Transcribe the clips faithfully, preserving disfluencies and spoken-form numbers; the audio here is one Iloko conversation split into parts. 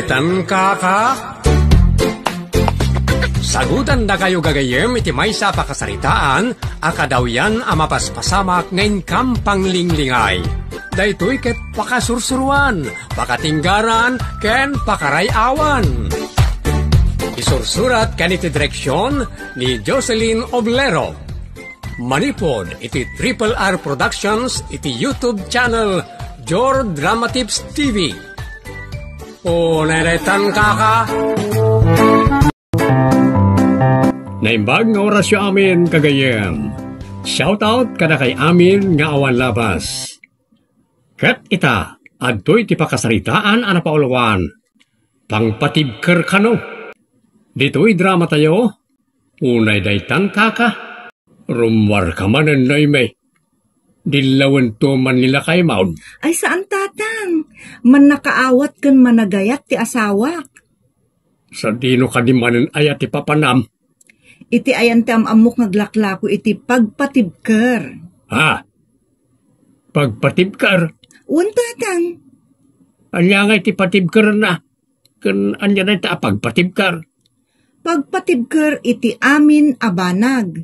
Tan kaka? Sagutandakayo gagayyem iti maysa a pakasaritaan a kadawyan a mapaspasamak nga inkam panglinglingay. Daytoy ket pakasursuruan, pakatinggaran, ken pakaray-awan. Isursurat ken iti direksion ni Jocelyn Oblero. Manipud iti Triple R Productions iti YouTube channel Jor Drama Tips T V. O, neretan kaka? Naimbag nga orasyo amin, kagayyem. Shoutout kadakay amin nga awan labas. Ket ita, adtoy ti pakasaritaan a napauluan. Pangpatibker kano. Ditoy dramatayo, unay daytan kaka. Rummuarka manen, Noemi. Dillawento man ni lakay maun. Ay, saan, tatang. Mannakaawat ken managayat ti asawak. Sadino kadi manen aya ti papanam? Iti ayan ti am-ammok nga aglaklako iti pagpatibker. Ha? Pagpatibker? Wen, tatang. Ania nga iti patibkerenna? Ken ania dayta a pagpatibker? Pagpatibker iti amin a banag.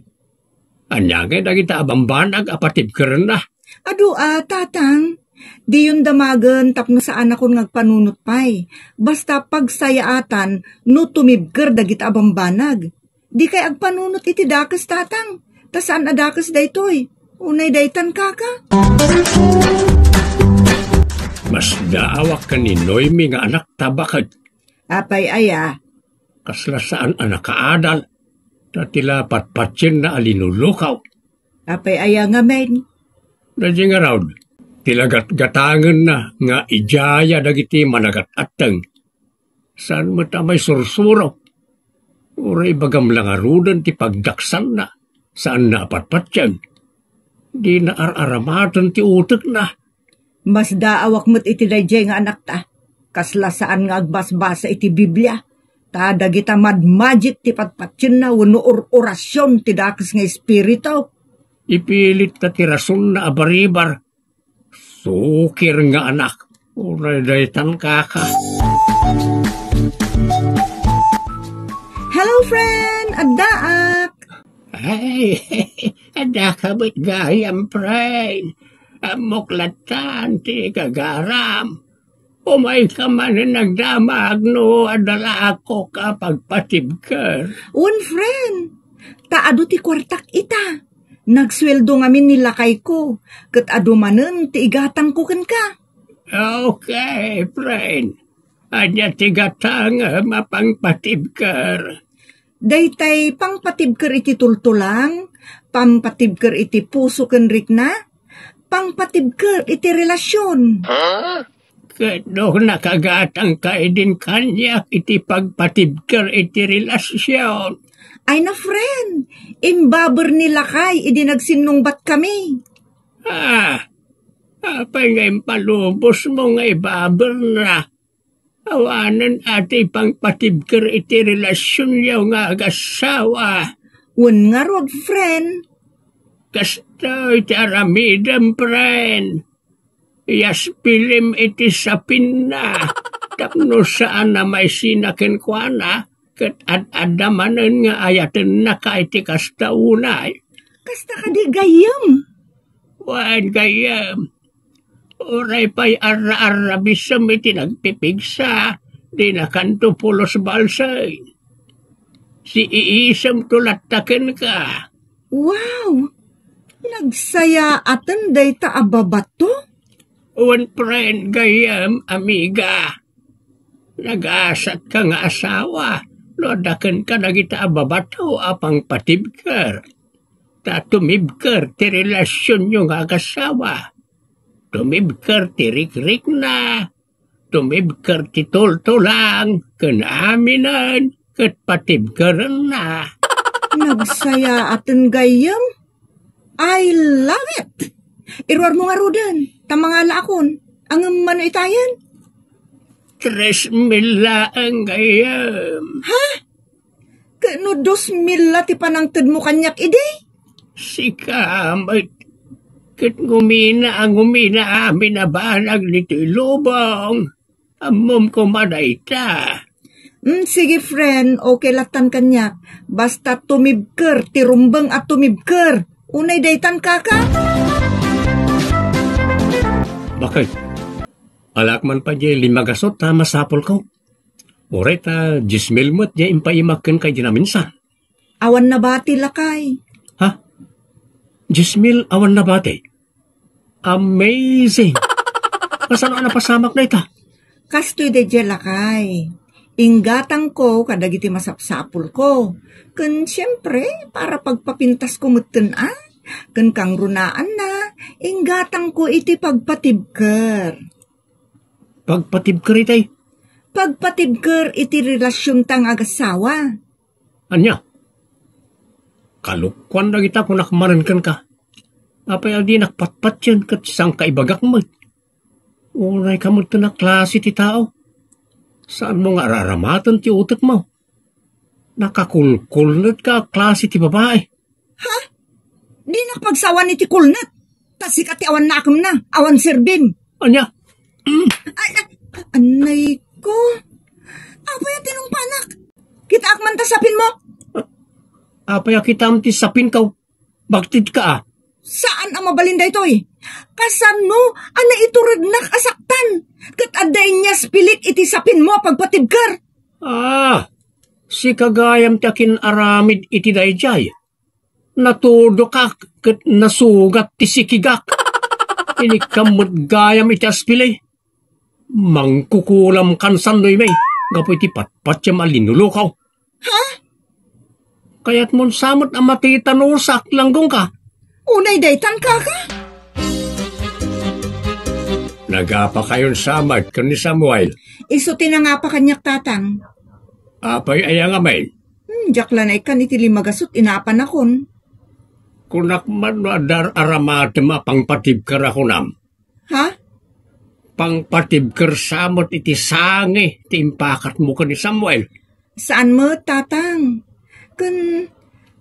Ania ngay dagita a bambanag a patibkerenna? Adu a, tatang. Diyon damagen tapno saanakon nga agpanunot pay. Basta pagsayaatan no tumibker dagita a bambanag. Dikay agpanunot iti dakes, tatang. Ta saan a dakes daytoy. Unay daytan, kaka? Masdaawak ken ni Noemi nga anakta, baket. Apay aya? Kasla saan a nakaadal, ta ti la patpatienna a linulukaw. Apay aya ngamin? Daydiay ngarud, ti la gatgatangenna nga idiaya dagiti managat-atteng. Saan met a maisursuro. Uray ibagam la ngaruden ti pagdaksanna, saanna a patpatien. Dina ar-aramaten ti utekna. Masdaawak met iti daydiay nga anakta. Kasla saan nga agbasbasa iti Biblia. Ta dagita madmagic ti patpatienna wenno or-orasion ti dakes nga espiritu. Ipilitta ti rasonna a baribar. Sukir nga anak. Uray daytan, kaka. Hello, friend! Addaak! Ay, addaka met gayam, friend. Ammok lattan ti gagaram. Umayka manen agdamag no adda la a kok a pagpatibker. Wen, friend. Ta adu ti kuartak ita. Nagsueldo ngamin ni lakayko, ket adu manen ti igatangko kenka. Okay, friend. Ania ti gatangem a pangpatibker? Daytay pangpatibker iti tultulang, pangpatibker iti puso ken rikna, pangpatibker iti relasion. Ket no nakagatangka idin kaniak iti pagpatibker iti relasion? Ay na, friend, imbaber ni lakay idi nagsinnungbatkami. Ah, apay nga impalubosmo nga ibaberna? Awanen a ti pangpatibker iti relasionyo nga agassawa. Wen ngarud, friend. Kastoy ti aramidem, friend. Iyaspilim iti sapinna, tapno saan a maisina kenkuana, ket ad-adda manen nga ayatennaka iti kasta unay. Kasta kadi, gayyem? Wen, gayyem. Uray pay arra-arrabisem iti nagpipigsa, dinakanto pulos balseng. Siiisemto latta kenka. Wow! Nagsayaaten dayta a babato? Wen, friend, gayyem, amiga. Nagasatka nga asawa no adda kenka dagita a babato a pangpatibker. Ta tumibker ti relasionyo nga agasawa. Tumibker ti rikrikna. Tumibker ti tultulang ken aminen ket patibkerenna. Nagsayaaten gayyem. I love it! Iruarmo ngaruden, ta mangalaakon. Angem mano itayen? Tres mil laeng gayyem. Ha? Ket no dos mil la ti panangtedmo kaniak idi? Sika met, ket ngumina a ngumina amin a banag ditoy lubong. Ammom koma dayta. Mm, sige, friend. Okay lattan kaniak. Basta tumibker, ti rumbeng a tumibker. Unay daytan, kaka? Bakit? Alaak man pay diay lima gasut ta masapulko. Uray ta dies mil met diay impaimak kenka idi naminsan. Awan nabati, lakay. Ha? Dies mil awan nabati? Amazing! Kasano a napasamak dayta? Kastoy daydiay, lakay. Inggatangko kadagiti masapsapulko. Ken siempre, para pagpapintasko metten a. Ken kangrunaanna, inggatangko iti pagpatibker. Pagpatibker itay? Pagpatibker iti relasionta nga agassawa. Ania? Kalokuan dagita kunak manen kenka. Apay a dinak patpatien ket sangkaibagak met? Unayka met a klase ti tao. Saanmo nga ar-aramaten ti utekmo. Nakakulkulnetka a klase ti babai. Ha? Dinak pagsawan iti kulnet. Ta sika ti awan nakemna, awan serbim. Ania? Mm. Ay, ay, anay ko. Apay a tinungpanak? Kitaak man ta sapinmo. Apay a kitam ti sapinko? Bagtidka a. Saan a mabalin daytoy? Kasano a naiturednak a saktan? Ket adda inyas pilik iti sapinmo a pagpatibker. Ah, sika gayam ti akin-aramid iti daydiay. Natudokak ket nasugat ti sikigak. Inikkam met gayam iti aspili. Mangkukulam kansan, Noemi, gapu iti patpatiam a linulukaw. Ha? Kayatmon sa met a matitanusak, langgongka? Unay daytan, kaka? Nagapakayon sa met ken ni Samuel. Isu ti nangapa kaniak, tatang. Apay aya ngamin? Hmm, diak la naikkan iti lima gasut inapanakon. Kunak man no adda ar-aramatem a pangpatibker a kunam. Ha? Pangpatibker sa met iti sangi ti impakatmo ken ni Samuel. Saan met, tatang. Ken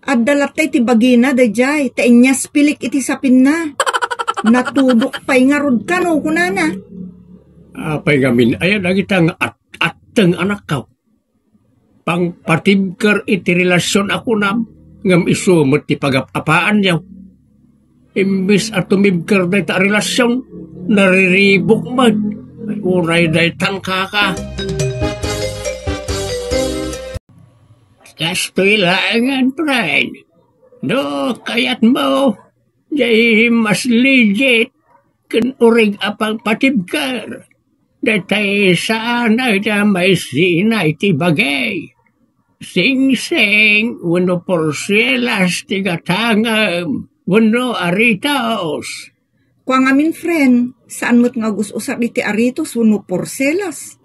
adda latta iti bagina daydiay, ta inyas pilik iti sapinna. Natudok pay ngarud kano, kunana. Apay ngamin aya dagita nga at-, atteng anakkaw? Pangpatibker iti relasion a kunam, ngem isu met ti pagap-apaanyo. Imbes a tumibker dayta a relasion, nariribuk met. Ay, unay daytan, kaka. Kastoy laengen, friend. No kayatmo, diay mas legit ken urig a pangpatibker. Daytay saan a maisina iti bagay. Singsing wenno porselas ti gatangem wenno aritos. Kua ngamin, friend, saan met nga agus-usar iti aritos wenno porselas.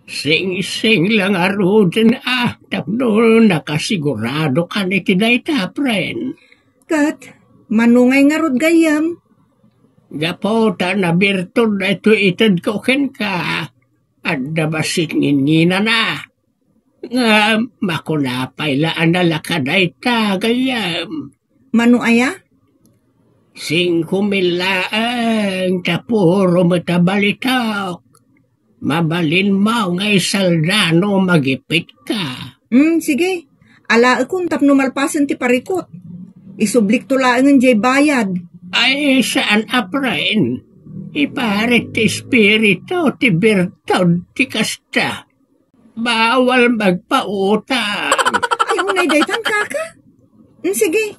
Singsing la ngaruden a tapno nakasiguradokan iti dayta, friend. Ket, mano ngay ngarud gayyem? Gapu ta nabirtud daytoy itedko kenka, adda bassit nginginana. Ngem makuna pay la a nalaka dayta, gayyem. Mano aya? Singko mil laeng ta puro met a balitok. Mabalinmo nga isalda no magipitka. Hmm, sige. Alaekon tapno malpasen ti parikut. Isublikto laengen diay bayad. Ay, saan a, friend. Iparit ti Espiritu ti birtud ti kasta. Bawal magpautang. Ay, unay daytan, kaka. Hmm, sige.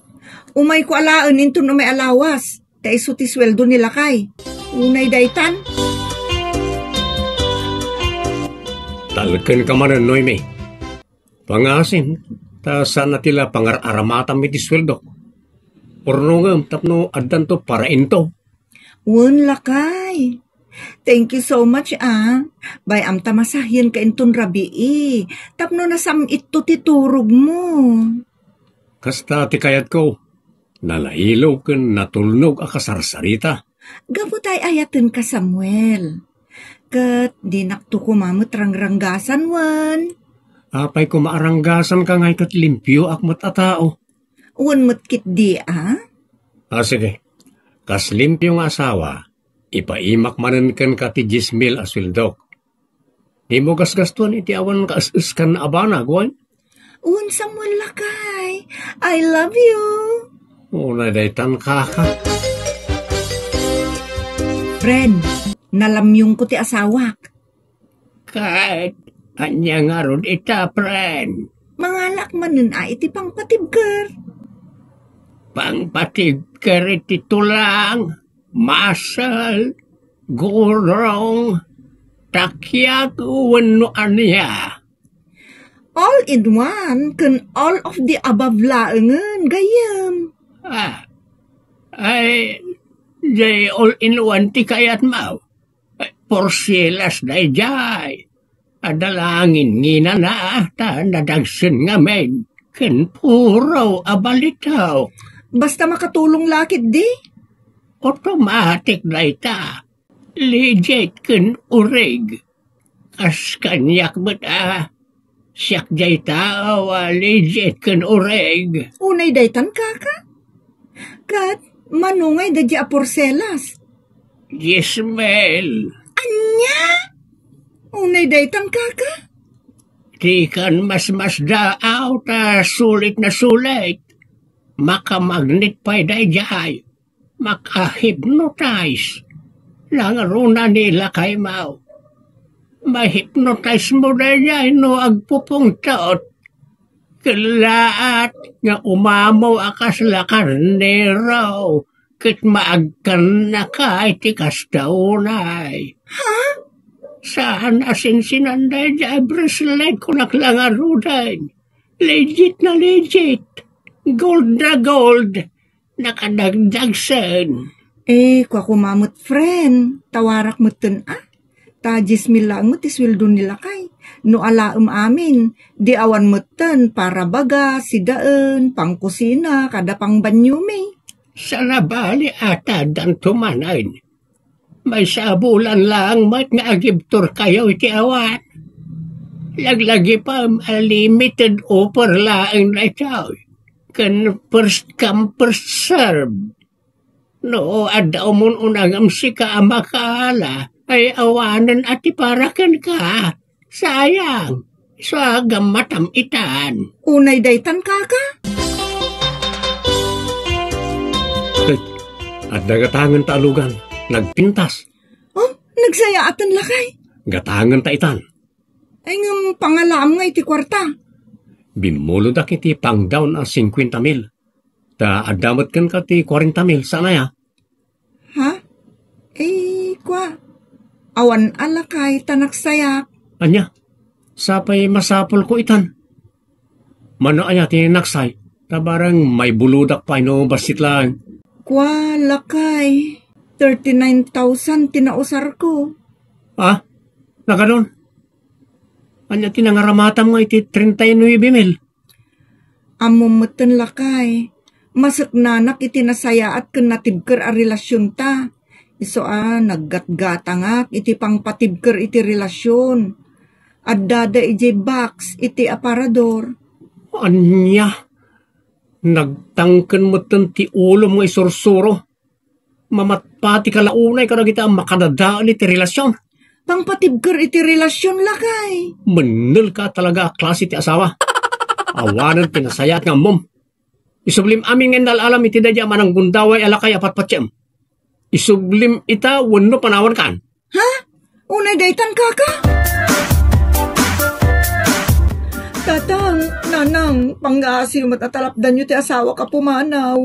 Umayko alaen inton umay a lawas. Ta isu ti sueldo ni lakay. Unay daytan. Talkenka manen, Noemi. Pangasim, ta saan a ti la pangar-aramatam iti sueldok. Purno ngem tapno addanto parainto. Wen, lakay. Thank you so much, ah. Bay-am ta masahienka inton rabii. Tapno nasam-itto ti turogmo. Kasta ti kayatko. Nalailo ken natulnog a kasarsarita. Gapu ta ay-ayatenka, Samuel. Ket dinakto koma met rangranggasan wen. Apay koma a ranggasanka ngay ket limpioak met a tao? Wen met ketdi a? Ah, sige. Kas limpio nga asawa, ipaimak manen kenka ti dies mil a sueldok. Dimo gasgastuan iti awan kaes-eskan a banag, wen? Wen, Samuel, lakay. I love you. Unay daytan, kaka. Friend, nalamyongko ti asawak. Ket ania ngarud ita, friend? Mangalak manen a iti pangpatibker. Pangpatibker iti tulang, muscle, gurong, takiag, wenno ania? All in one ken all of the above laengen, gayyem. Ah, ay, jay all in one ti kayatmo. Porselas dayjay. Adda la nginnginana ta nadagsen ngamin ken puro a balitok. Basta makatulong la ketdi? Automatic dayta. Legit ken urig. Kas kaniak met a, siak jay tao a legit ken urig. Unay daytan, kaka? Ket mano ngay daydi a porselas? Diez mil. Ania? Unay daytan, kaka? Dikan masmasdaaw ta sulit na sulit. Makamagnet pay dayjay. Maka-hypnotize. Nangruna ni lakaymo. Ma-hypnotize mo dayjay no agpupungtot. Kellaat nga umamo a kasla karnero ket maagkannaka iti kasta unay. Ha? Saan a sinsinan dayjay a bracelet, kunak la ngaruden. Legit na legit. Gold na gold. Nakadagdagsen. Eh, kua koma met, friend. Tawarak metten a. Ta diez mil laeng met ti sueldo ni lakay. No alaem amin, di awan metten para bagas, sidaen, pangkusina, kada pangbanyomi. Saan a bali a ta addanto manen. Maysa a bulan laeng met nga agibturkayo iti awan. Laglagipem a limited offer laeng daytoy. Ken first come, first serve. No adda umun-una ngem sika a makaala, ay awanen a ti para kenka. Sayang, isu a gammatam itan. Unay daytan, kaka? Eh, adda gatangenta a lugan, nagpintas. Oh, nagsayaaten lakay? Gatangenta itan. Ay, ngem pangalaam nga iti kuarta. Bimmulodak iti pangdown a singkuenta mil. Ta adda met kenka ti kuarenta mil, saan aya? Ha? Eh, kua. Awan a lakay ta nagsayak. Ania? Sapay masapulko itan. Mano aya ti naksay? Ta barang maibuludak pay no bassit laeng. Kua, lakay. Thirty-nine thousand ti nausarko. Ah? Nagano? Ania ti nangaramatam nga iti treinta y nueve mil? Ammom metten, lakay. Maseknanak iti nasayaat ken natibker a relasionta. Isu a naggatgatangak iti pangpatibker iti relasion. Addada idiay box iti aparador. Ania? Nagtangken metten ti ulom nga isursuro. Mamatpatika la unay kadagiti a makadadael iti relasion. Pangpatibker iti relasion, lakay. Mennelka talaga a klase ti asawa. Awanen ti nasayaat nga ammom. Isublim amin nga innal-alam iti daydi a mananggundaway a lakay a patpatiem. Isublim ita wenno panawankan. Ha? Unay daytan, kaka? Tatang, nanang, pangngaasim met a talapdanyo ti asawak a pumanaw.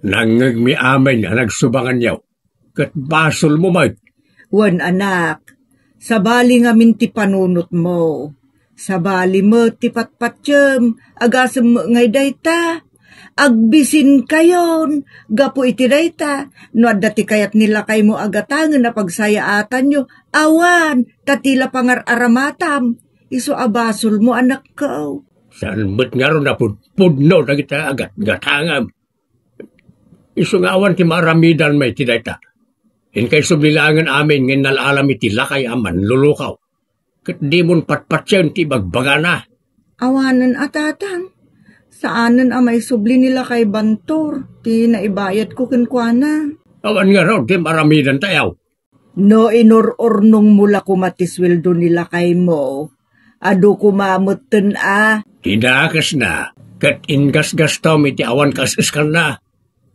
Nangngegmi amin a nagsubanganyo, ket basolmo met. Wen, anak, sabali ngamin ti panunotmo. Sabali met ti patpatiem, agasem met ngay dayta. Agbisinkayon, gapu iti dayta, no adda ti kayat ni lakaymo a gatangen a pagsayaatanyo, awan, ta ti la pangar-aramatam. Isu a basolmo, anakko. Saan met ngarud a pudpudno dagiti agatgatangam? Isu nga awan ti maaramidanmi iti dayta. Inka isubli laengen amin nga innal-alam iti lakay a manlulukaw. Ket dimon patpatien ti ibagbagana. Awanen a, tatang. Saanen a maisubli ni lakay Bantor ti naibayadko kenkuana. Awan ngarud ti maaramidantayo. No inur-urnongmo la koma ti sueldo ni lakaymo, adu koma metten a. Ti dakesna, ket ingasgastom iti awan kaes-eskanna,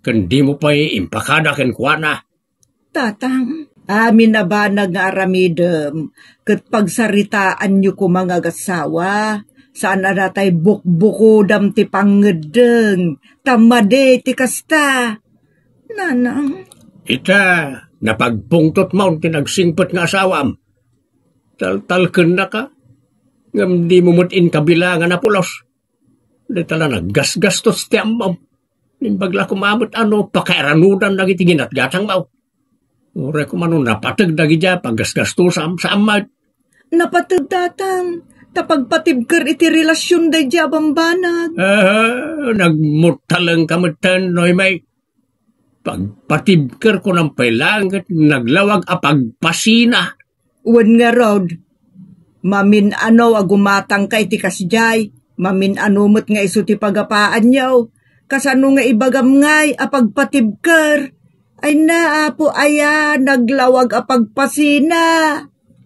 ken dimo pay impakada kenkuana. Tatang, amin a banag nga aramidem, ket pagsaritaanyo koma nga agassawa. Saan a datay bukbukodam ti pangngeddeng, ta madi ti kasta. Nanang. Ita, napagpungtotmon ti nagsingpet nga asawam. Taltalkennaka, ngem dimo met inkabilangan a pulos. Dayta la naggasgastos ti ammom. Naimbag la koma met a no pakairanudan dagiti ginatgatangmo. Uray koma no napateg dagidiay paggasgastosam, saan met. Napateg, Tatang, ta pagpatibker iti relasion daydiay a bambanag. Ah, nagmuttalengka metten, Noemi. Pagpatibker, kunam pay laeng ket naglawag a pagpasina. Wen ngarud, mamin-ano a gumatangka iti kasdiay, mamin-ano met nga isu ti pagapaanyo. Kasano nga ibagam ngay a pagpatibker? Ay na, Apo, aya, naglawag a pagpasina.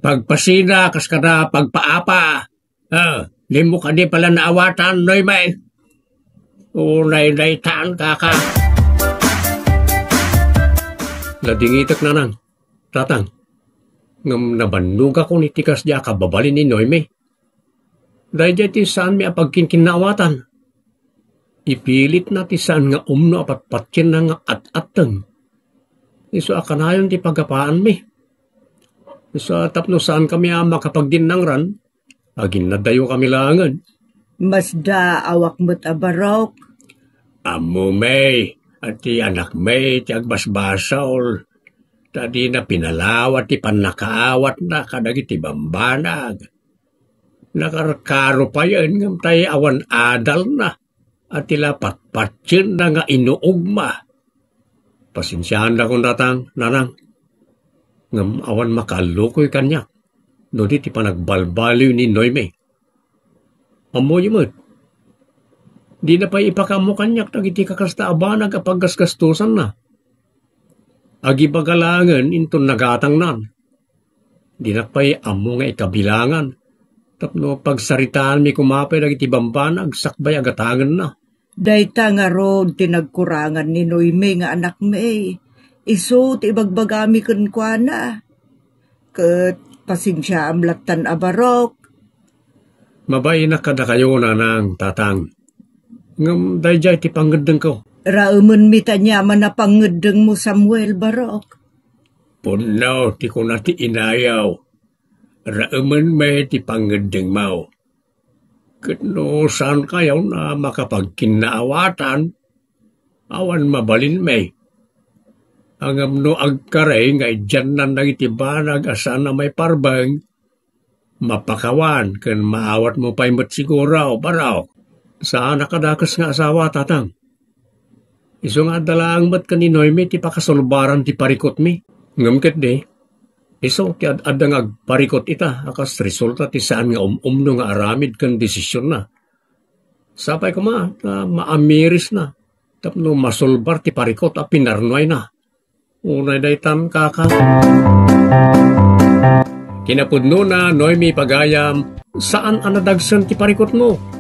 Pagpasina, kas kada pagpaapa. Ah, dimo kadi pala naawatan, Noemi? Unay daytan, kaka. Nadingitek, Nanang, Tatang, ngem nabannogakon iti kasdiay a kababalin ni Noemi. Daydiay ti saanmi a pagkinkinnaawatan. Ipilitna ti saan nga umno a patpatienna nga at-atteng. Isu a kanayon ti pagapaanmi. Isu a tapno saankami a makapagdinnangran, aginnadayokami laengen. Masdaawak met a barok. Ammom a ti anakmi ti agbasbasol, ta dina pinalawad ti pannakaawatna kadagiti bambanag. Nakarkaro payen ngem tay awan adalna a ti la patpatienna nga inuugma. Pasensiaandakon, Tatang, Nanang, ngem awan makaallukoy kaniak no di ti panagbalbaliw ni Noemi. Ammoyo met, dina pay ipakaammo kaniak dagiti kakasta a banag a paggasgastosanna. Agibaga laengen inton nagatangnan. Dinak pay ammo nga ikabilangan tapno pagsaritaanmi koma pay dagiti bambanag sakbay a gatangenna. Dayta ngarud ti nagkurangan ni Noemi nga anakmi. Isu ti ibagbagami kenkuana. Ket pasensiaam lattan a barok. Mabainak kadakayo, Nanang, Tatang. Ngem daydiay ti pangngeddengko. Raemenmi ta ania man a pangngeddengmo, Samuel, barok. Pudno ti kuna ti inayo. Raemenmi ti pangngeddengmo. Ket no saankayon a makapagkinnaawatan, awan mabalinmi. Ngem no agkari nga idiannan dagiti banag a saan a maiparbeng, mapakawan ken maawatmo pay met siguro, barok. Saan a kadakes nga asawa, Tatang. Isu nga adda laeng met ken ni Noemi ti pakasulbaran ti parikutmi. Ngem ketdi, isu ti ad-adda nga agparikut ita a kas resulta ti saan nga um-umno nga aramid ken desisionna. Sapay koma ta maamirisna tapno masulbar ti parikut a pinarnuayna. Unay daytan, kaka. Kinapudnona, Noemi, pagayam, saan a nadagsen ti parikutmo.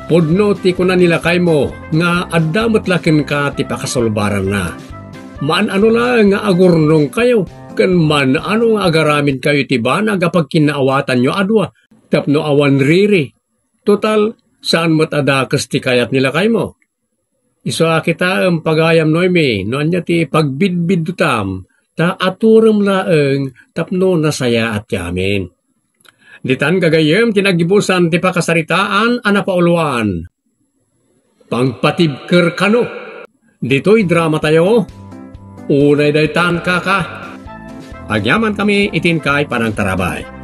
Pudno ti kuna ni lakaymo nga adda met la kenka ti pakasulbaranna. Maan-ano laeng nga agurnongkayo ken maan-ano nga agaramidkayo iti banag a pagkinnaawatanyo a dua tapno awan riri. Total, saan met a dakes ti kayat ni lakaymo. Isu a kitaem, pagayam Noemi, no ania ti pagbidbiddutam, ta aturem laeng tapno nasayaat ti amin. Ditan gagayyem ti naggibusan ti pakasaritaan a napauluan. Pangpatibker kano. Ditoy dramatayo, unay daytan, kaka. Agyaman kami iti inkay panangtarabay.